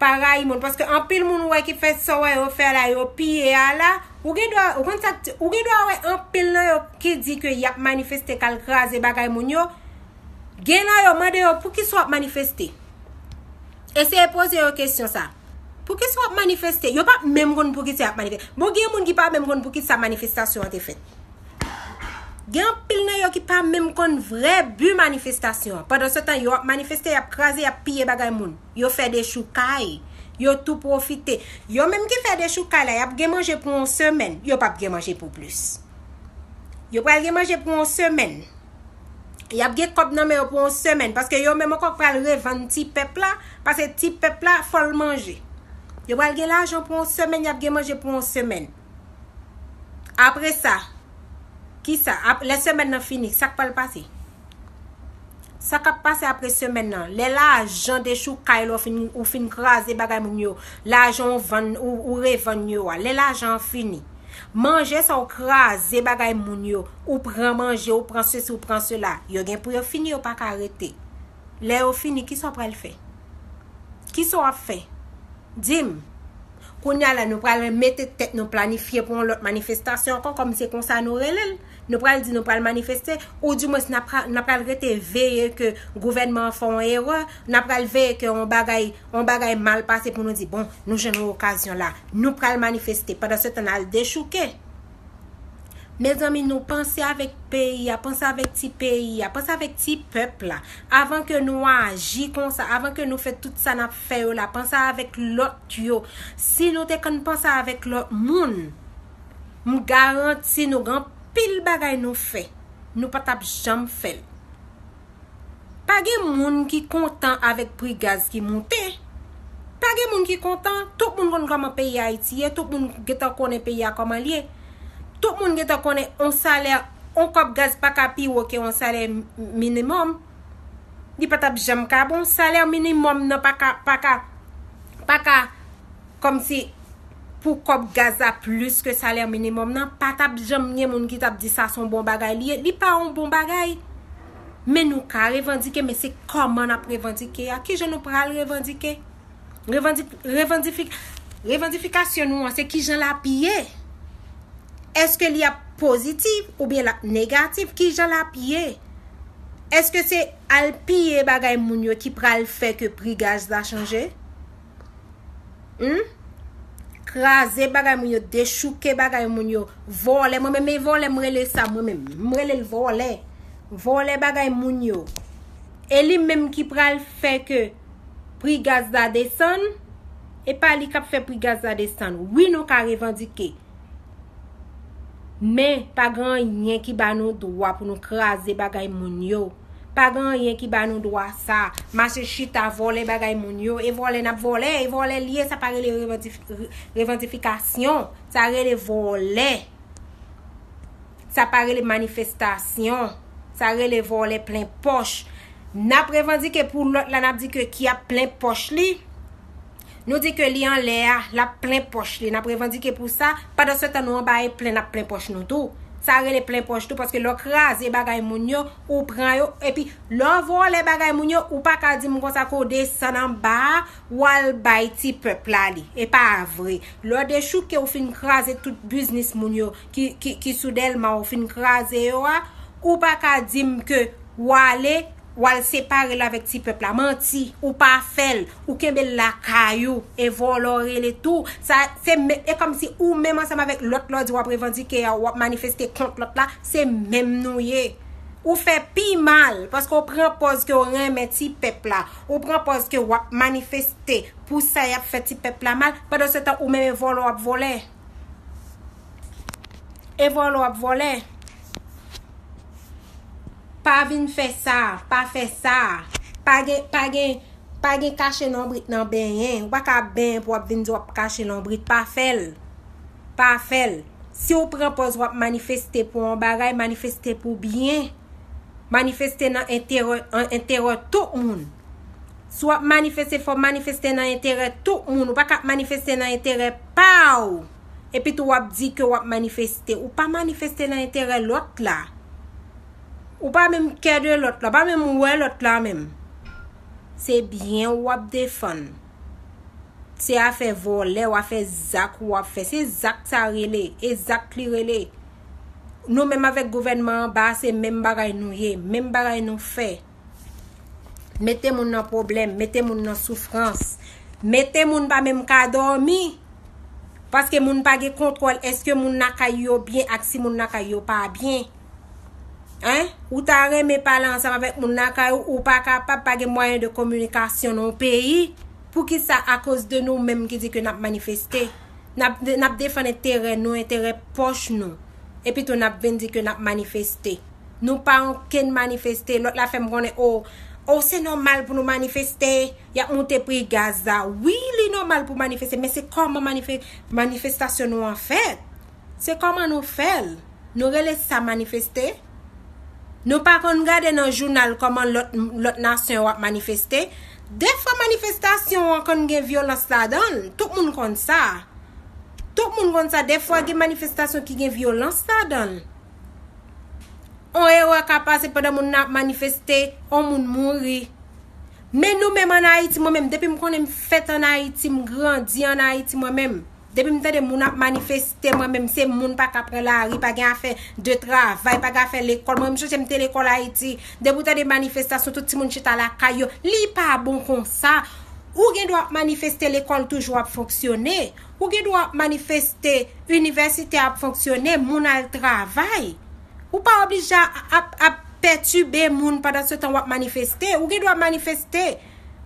Pa rayi moun, paske anpil moun ou wè ki fè sa w wè yo fè la, yo piye a la. Ou gen dwa, ou konn sa k, ou gen dwa wè anpil nan yo ki di ke y ap manifeste k al kraze bagay moun yo. Gen nan yo, mande yo, poukisa w ap manifeste? Eseye poze yo kesyon sa. Poukisa w ap manifeste? Yo p ap menm konn poukisa y ap manifeste. Bon, gen moun ki pa menm konn poukisa manifestasyon an te fèt. Gen anpil nan yo ki pa menm konn vrè bi manifestasyon an. Pandan se tan, yo ap manifeste, y ap kraze, y ap piye bagay moun. Yo fè dechoukay. Yo tou pwofite. Yo menm ki fè dechoukay la, y ap gen manje pou yon semèn. Yo p ap gen manje pou plis. Yo pral gen manje pou yon semèn. Y ap gen kòb nan men yo pou yon semèn. Paske yo menm ankò pral revann ti pèp la. Paske ti pèp la, fò l manje. Yo pral gen lajan pou yon semèn, y ap gen manje pou yon semèn. Apre sa, kisa? Ap-, lè semèn nan fini, sa k pral pase? Sa k ap pase apre semèn nan? Lè lajan dechoukay la, ou fin, ou fin kraze bagay moun yo, lajan ou vann, ou, ou revann yo a, lè lajan an fini, manje sa ou kraze bagay moun yo, ou pran manje, ou pran sesi, ou pran sela, yo gen pou yo fini, yo pa ka rete. Lè yo fini, kisa w pral fè? Kisa w ap fè? Di m. Kounye a la, nou pral mete tèt nou planifye pou yon lòt manifestasyon ankò, kòm se konsa nou rele l. Nou pral di nou pral manifeste, oudimwens n ap, n ap pral rete veye ke gouvènman an fè yon erè, n ap pral veye ke yon bagay, yon bagay mal pase pou nou di, bon, nou jwenn yon okazyon la, nou pral manifeste. Pandan se tan, n al dechouke. Mezanmi, nou panse avèk peyi a, panse avèk ti peyi a, panse avèk ti pèp la. Avan ke nou aji konsa, avan ke nou fè tout sa n ap fè yo la, panse avèk lòt yo. Si nou te konn panse avèk lòt moun, m garanti nou gen anpil bagay nou fè, nou pa t ap janm fè l. Pa gen moun ki kontan avèk pri gaz ki moute. Pa gen moun ki kontan. Tout moun konn kòman peyi Ayiti ye. Tout moun gentan konnen peyi a kòman l ye. Tout moun gentan konnen yon salè, yon kòb gaz pa ka pi wo ke yon salè minimòm. Li pa t ap janm ka bon. Salè minimòm nan pa ka, pa ka, pa ka kòmsi pou kòb gaz la plis ke salè minimòm nan, pa t ap janm gen moun ki t ap di sa se yon bon bagay li ye. Li pa yon bon bagay. Men nou ka revandike, men se kòman n ap revandike a. Kijan nou pral revandike? Revandi-, revandifik-, revandifikasyon nou an, se kijan l ap ye? Èske li ap pozitif oubyen l ap negatif? Kijan l ap ye? Èske se al piye bagay moun yo ki pral fè ke pri gaz la chanje? Hmm? Kraze bagay moun yo, dechouke bagay moun yo, vòlè. Mwen menm, e vòlè m rele sa, mwen menm. M rele l vòlè. Vòlè bagay moun yo. E li menm ki pral fè ke pri gaz la desann, e pa li k ap fè pri gaz la desann. Wi, nou ka revandike. Men, pa gen anyen ki ba nou dwa pou nou kraze bagay moun yo. Pa gen anyen ki ba nou dwa sa. Mache chita, vòlè bagay moun yo. E vòlè n ap vòlè, e vòlè l ye, sa pa rele revandif-, re-, revandifikasyon. Sa rele vòlè. Sa pa rele manifestasyon. Sa rele vòlè plen pòch. N ap revandike pou lòt la, n ap di ke ki ap plen pòch li. Nou di ke li anlè a, l ap plen pòch li. N ap revandike pou sa. Pandan se tan, nou anba e plen, n ap plen pòch nou tou. Sa rele plen pòch tou, paske lè w kraze bagay moun yo, ou pran yo, epi lè w vòlè bagay moun yo, ou pa ka di m konsa ke w desann anba a, w al bay ti pèp la li. E pa vre. Lè w dechouke, ou fin kraze tout biznis moun yo ki, ki, ki sou Dèlma, ou fin kraze yo a, ou pa ka di m ke w ale, w al separe l avèk ti pèp la. Manti, ou pa fè l, ou kenbe l lakay ou, e vòlè w rele tou. Sa, se me-, e kòmsi ou menm ansanm avèk lòt la w di w ap revandike a, w ap manifeste kont lòt la, se menm nou ye. Ou fè pi mal, paske w pran pòz ke w renmen ti pèp la. Ou pran pòz ke w ap manifeste pou sa y ap fè ti pèp la mal, pandan se tan ou menm e vòlè w ap vòlè. E vòlè w ap vòlè. Pa vin fè sa, pa fè sa. Pa gen, pa gen, pa gen kache lonbrit nan benyen. Ou pa ka benyen pou w ap vin di w ap kache lonbrit. Pa fè l. Pa fè l. Si w pran pòz w ap manifeste pou yon bagay, manifeste pou byen. Manifeste nan enterè, an enterè tout moun. Si w ap manifeste, fò w manifeste nan enterè tout moun. Ou pa ka ap manifeste nan enterè pa w. Epi tou w ap di ke w ap manifeste. Ou pa manifeste nan enterè lòt la. Ou pa menm kè de lòt la. Ou pa menm wè lòt la menm. Se byen w ap defann. Se afè vòlè, w afè zak w ap fè. Se zak sa rele. E zak li rele. Nou menm avèk gouvènman anba a, se menm bagay nou ye. Menm bagay nou fè. Mete moun nan pwoblèm, mete moun nan soufrans. Mete moun pa menm ka dòmi. Paske moun pa gen kontwòl èske moun lakay yo byen ak si moun lakay yo pa byen. Hein? Ou ta renmen pale ansanm avèk moun lakay ou, ou pa kapab, pa gen mwayen de kominikasyon nan yon peyi. Poukisa akoz de nou menm ki di ke n ap manifeste? N ap, n ap defann enterè nou, enterè pòch nou. Epi tou n ap vin di ke n ap manifeste. Nou pa ankenn manifeste. Lòt la fè m konnen, o, o, se nòmal pou nou manifeste. Y ap moute pri gaz la. Wi, li nòmal pou manifeste, men se kòman manife-, manifestasyon nou an fèt. Se kòman nou fè l. Nou rele sa manifeste. Nou pa konn gade nan jounal kòman lòt, lòt nasyon yo ap manifeste. Defwa manifestasyon an konn gen vyolans ladan l. Tout moun konn sa. Tout moun konn sa. Defwa gen manifestasyon ki gen vyolans ladan l. On erè ka pase pandan moun nan ap manifeste, on moun mouri. Men nou menm ann Ayiti, mwen menm, depi m konnen m fèt ann Ayiti, m grandi ann Ayiti, mwen menm. Depi m tande moun ap manifeste, mwen menm se moun pa ka pran lari, pa gen afè de travay, pa gen afè lekòl. Mwen menm chonje m te lekòl Ayiti. Depi w tande manifestasyon, tout timoun chita lakay yo. Li pa bon konsa. Ou gen dwa ap manifeste, lekòl toujou ap fonksyone. Ou gen dwa ap manifeste, inivèsite ap fonksyone, moun al travay. Ou pa oblije ap, ap pètibe moun pandan se tan w ap manifeste. Ou gen dwa manifeste,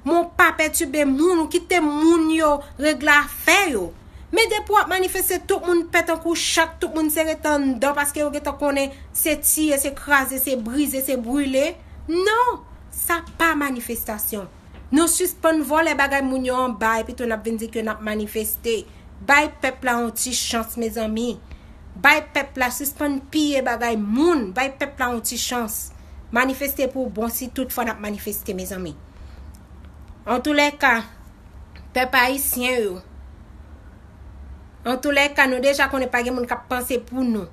men w pa pètibe moun, ou kite moun yo regle afè yo. Men depi w ap manifeste, tout moun pè tankou chat, tout moun se rete anndan paske yo gentan konnen se tiye, se kraze, se brize, se brile. Non, sa pa manifestasyon. Nou sispann vòlè bagay moun yo anba epi tou n ap vin di ke n ap manifeste. Bay pèp la yon ti chans, mezanmi. Bay pèp la, sispann piye bagay moun. Bay pèp la yon ti chans. Manifeste pou bon si tout fwa n ap manifeste, mezanmi. Antoulèka, pèp ayisyen yo. Antoulèka, nou deja konnen pa gen moun k ap panse pou nou.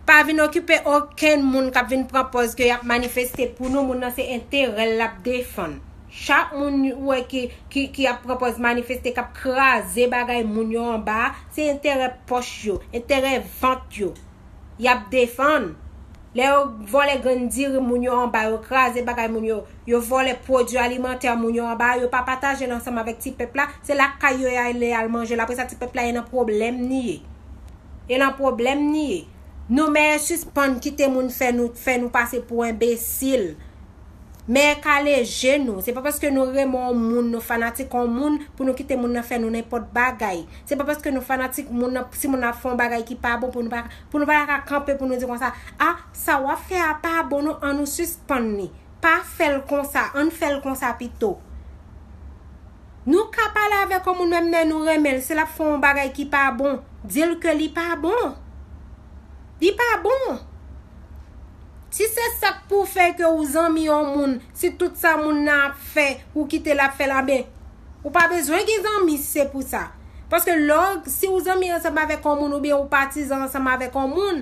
Pa vin okipe okenn moun k ap vin pran pòz ke y ap manifeste pou nou, moun nan se enterè l l ap defann. Chak moun ou wè ki, ki, ki ap pran pòz manifeste, k ap kraze bagay moun yo anba, se enterè pòch yo, enterè vant yo y ap defann. Lè yo vòlè grenn diri moun yo anba, yo kraze bagay moun yo, yo vòlè pwodui alimantè moun yo anba, yo pa pataje l ansanm avèk ti pèp la, se lakay yo y ale al manje l. Apre sa, ti pèp la e nan pwoblèm ni ye. E nan pwoblèm ni ye. Nou mèt sispann kite moun fè nou, fè nou pase pou enbesil. Mèt kale je nou. Se pa paske nou renmen yon moun, nou fanatik yon moun, pou nou kite moun nan fè nou nenpòt bagay. Se pa paske nou fanatik moun nan, si moun nan ap fè yon bagay ki pa bon, pou nou pa, pou nou pa ka kanpe, pou nou di konsa, a, sa w ap fè a pa bon non, ann nou sispann li. Pa fè l konsa, ann fè l konsa pito. Nou ka pale avèk yon moun menm lè nou renmen l, si l ap fè yon bagay ki pa bon, di l ke li pa bon. Li pa bon. Si se sa k pou fè ke ou zanmi yon moun, si tout sa moun nan ap fè, ou kite l ap fè l, anben, ou pa bezwen gen zanmi si se pou sa. Paske lè w, si ou zanmi ansanm avèk yon moun oubyen ou patizan ansanm avèk yon moun,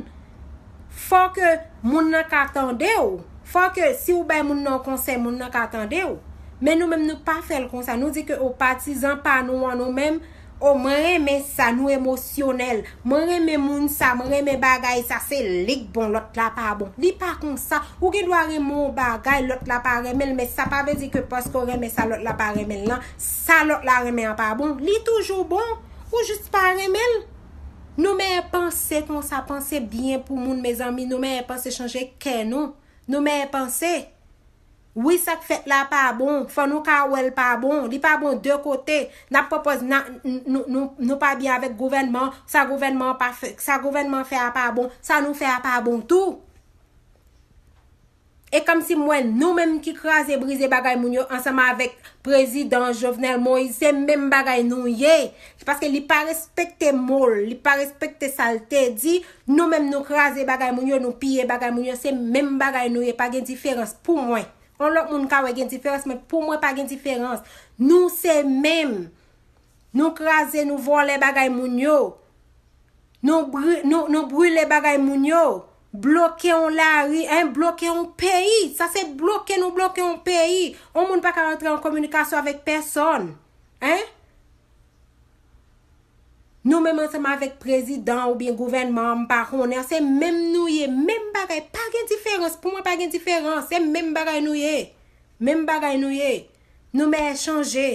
fò ke moun nan ka tande w. Fò ke si ou bay moun nan yon konsèy, moun nan ka tande w. Men nou menm, nou pa fè l konsa. Nou di ke o patizan pa nou an, nou menm, o mwen renmen sa, nou emosyonèl. Mwen renmen moun sa, mwen renmen bagay sa, se li k bon, lòt la pa bon. Li pa konsa. Ou gen dwa renmen yon bagay, lòt la pa renmen l, men sa pa vle di ke paske w renmen sa lòt la pa renmen l lan, sa lòt la renmen an pa bon. Li toujou bon. Ou jis pa renmen l. Nou mèt panse konsa, panse byen pou moun, mezanmi. Nou mèt panse chanje kè nou. Nou mèt panse. Wi, sa k fèt la pa bon. Fò nou ka wè l pa bon. Li pa bon de kote. N ap pran pòz, n a, n-, nou, nou, nou pa byen avèk gouvènman. Sa gouvènman an pa fè, sa gouvènman an fè a pa bon. Sa nou fè a pa bon tou. E kòmsi m wè nou menm ki kraze brize bagay moun yo ansanm avèk prezidan Jovenel Moïse, se menm bagay nou ye. Se paske li pa respekte mo l, li pa respekte sa l te di. Nou menm nou kraze bagay moun yo, nou piye bagay moun yo, se menm bagay nou ye, pa gen diferans pou mwen. Yon lòt moun ka wè gen diferans, men pou mwen pa gen diferans. Nou se menm. Nou kraze, nou vòlè bagay moun yo. Nou bri-, nou, nou brile bagay moun yo. Bloke yon lari, en, bloke yon peyi. Sa se bloke nou bloke yon peyi. Yon moun pa ka rantre an kominikasyon avèk pèsòn. En? Nou menm ansanm avèk prezidan oubyen gouvènman an, m pa konnen, se menm nou ye, menm bagay, pa gen diferans. Pou mwen, pa gen diferans. Se menm bagay nou ye. Menm bagay nou ye. Nou mèt chanje.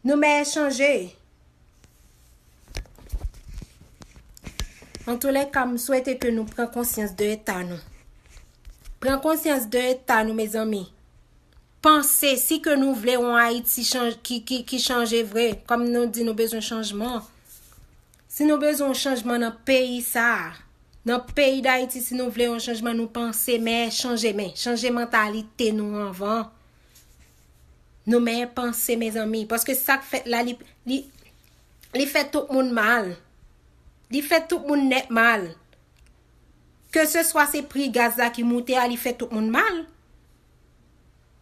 Nou mèt chanje. Antoulèka, m swete ke nou pran konsyans de eta nou. Pran konsyans de eta nou, mezanmi. Panse, si ke nou vle yon Ayiti chanj-, ki, ki, ki chanje vre, kòm nou di nou bezwen chanjman. Si nou bezwen yon chanjman nan peyi sa a, nan peyi Dayiti, si nou vle yon chanjman, nou panse, men chanje, men chanje mantalite nou anvan. Nou mèt panse, mezanmi, paske sa k fèt la, li, li, li fè tout moun mal. Li fè tout moun nèt mal. Ke se swa se pri gaz la ki moute a, li fè tout moun mal.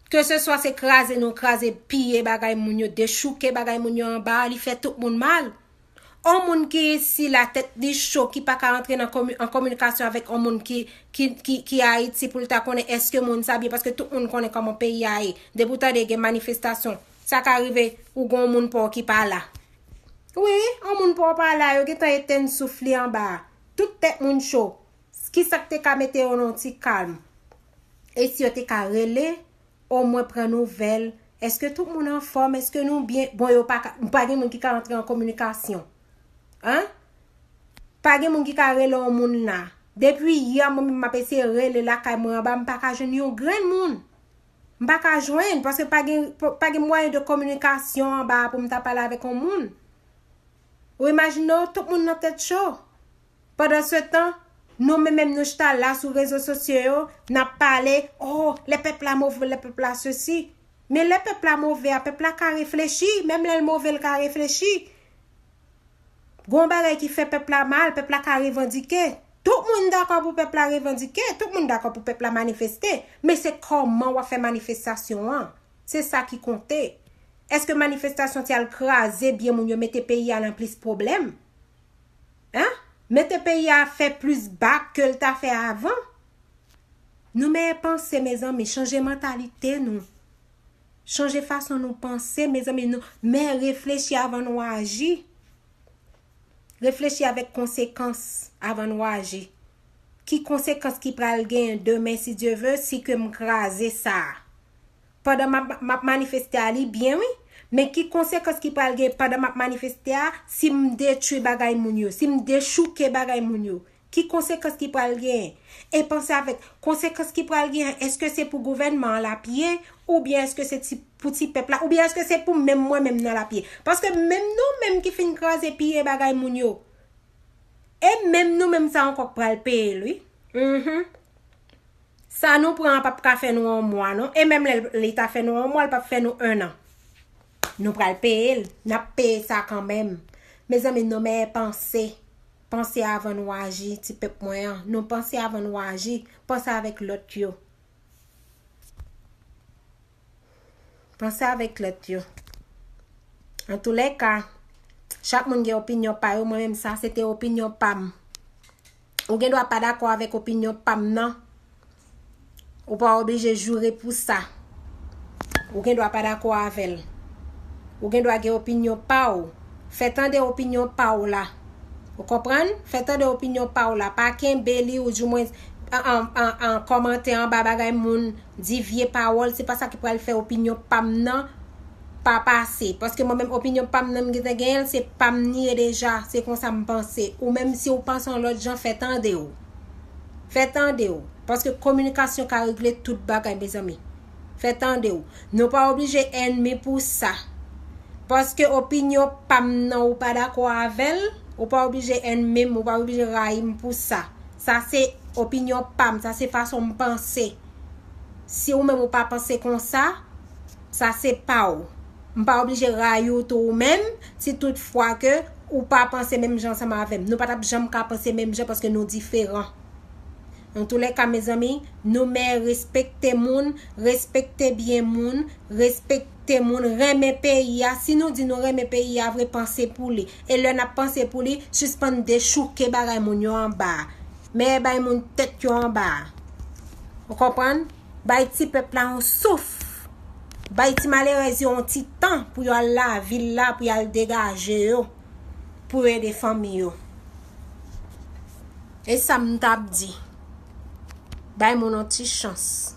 Ke se swa se kraze nou kraze, piye bagay moun yo, dechouke bagay moun yo anba a, li fè tout moun mal. On moun ki isi la tèt li cho, ki pa ka rantre nan komi-, an kominikasyon avèk on moun ki, ki, ki, ki Ayiti pou l ta konnen èske moun sa byen, paske tout moun konnen kòman peyi a ye. Depi w tande gen manifestasyon, sa ka rive ou gen on moun pa w ki pa la. Wi, yon moun pa w pa la, yo gentan etenn souf li anba a. Tout tèt moun cho. Kisa k te ka mete yo nan yon ti kalm? E si yo te ka rele, omwen pran nouvèl? Èske tout moun anfòm? Èske nou byen? Bon, yo pa ka, pa gen moun ki ka antre an kominikasyon. Hein? Pa gen moun ki ka rele yon moun la. Depi yè, mwen menm m ap eseye rele lakay mwen anba, m pa ka jwenn yon grenn moun. M pa ka jwenn, paske pa gen, pa gen mwayen de kominikasyon anba a pou m ta pale avèk yon moun. Ou imajine w, tout moun nan tèt cho. Pandan se tan, nou menm menm nou chita la sou rezo sosyo yo, n ap pale, oh, le pèp la move, le pèp la sesi. Men le pèp la move a, pèp la ka reflechi, menm lè l move, l ka reflechi. Gon bagay ki fè pèp la mal, pèp la ka revandike. Tout moun dakò pou pèp la revandike, tout moun dakò pou pèp la manifeste. Men se kòman w ap fè manifestasyon an. Se sa ki konte. Èske manifestasyon ti al kraze byen moun yo, mete peyi a nan plis pwoblèm? Hein? Mete peyi a fè plis bak ke l ta fè avan? Nou mèye panse, mezanmi, chanje mantalite nou. Chanje fason nou panse, mezanmi, nou mèye reflechi avan nou aji. Reflechi avèk konsekans avan nou aji. Ki konsekans ki pral genyen demen, si Dye ve, si ke m kraze sa a? Pandan m ap, m ap manifeste a, li byen, wi. Men ki konsekans ki pral gen pandan m ap manifeste a, si m detwi bagay moun yo, si m dechouke bagay moun yo? Ki konsekans ki pral gen? E panse avèk konsekans ki pral gen, èske se pou gouvènman an l ap ye, oubyen èske se ti, pou ti pèp la, oubyen èske se pou menm mwen menm nan l ap ye? Paske menm nou menm ki fin kraze piye bagay moun yo, e menm nou menm sa ankò k pral peye l, wi. Mhm. Sa nou pran an p ap ka fè nou yon mwa, non. E menm lè l ta fè nou yon mwa, l p ap fè nou ennan. Nou pral peye l. N ap peye sa kanmenm. Mezanmi, nou mèye panse. Panse avan nou aji, ti pèp mwen an. Nou panse avan nou aji. Panse avèk lòt yo. Panse avèk lòt yo. Antoulèka, chak moun gen opinyon pa yo. Mwen menm, sa se te opinyon pa m. Ou gen dwa pa dakò avèk opinyon pa m nan. Ou pa oblije joure pou sa. Ou gen dwa pa dakò avè l. Ou gen dwa gen opinyon pa w. Fè tande opinyon pa w la. Ou konprann? Fè tande opinyon pa w la. Pa kenbe li, ou di mwen an, an, an, an kòmantè anba bagay moun, di vye pawòl, se pa sa ki pral fè opinyon pa m nan pa pase. Paske mwen menm, opinyon pa m nan, m gentan genyen l, se pa m li ye deja. Se konsa m panse. Ou menm, si w panse yon lòt jan, fè tande w. Fè tande w. Paske kominikasyon ka regle tout bagay, mezanmi. Fè tande w. Nou pa oblije ènmi pou sa. Paske opinyon pa m nan, ou pa dakò avè l, ou pa oblije ènmi m, ou pa oblije rayi m pou sa. Sa se opinyon pa m, sa se fason m panse. Si ou menm ou pa panse konsa, sa se pa w. M pa oblije rayi w tou ou menm, si tout fwa ke ou pa panse menm jan ansanm avè m. Nou pa t ap janm ka panse menm jan paske nou diferan. Antoulèka, mezanmi, nou mèye respekte moun, respekte byen moun, respekte moun, renmen peyi a. Si nou di nou renmen peyi a vre, panse pou li. E lè n ap panse pou li, sispann dechouke bagay moun yo anba a. Mèye bay moun tèt yo anba a. Ou konprann? Bay ti pèp la yon souf. Bay ti malerèz yo yon ti tan pou yo al lavil la, pou y al degaje yo, pou yo ede fanmi yo. E sa m t ap di. Bay moun yon ti chans.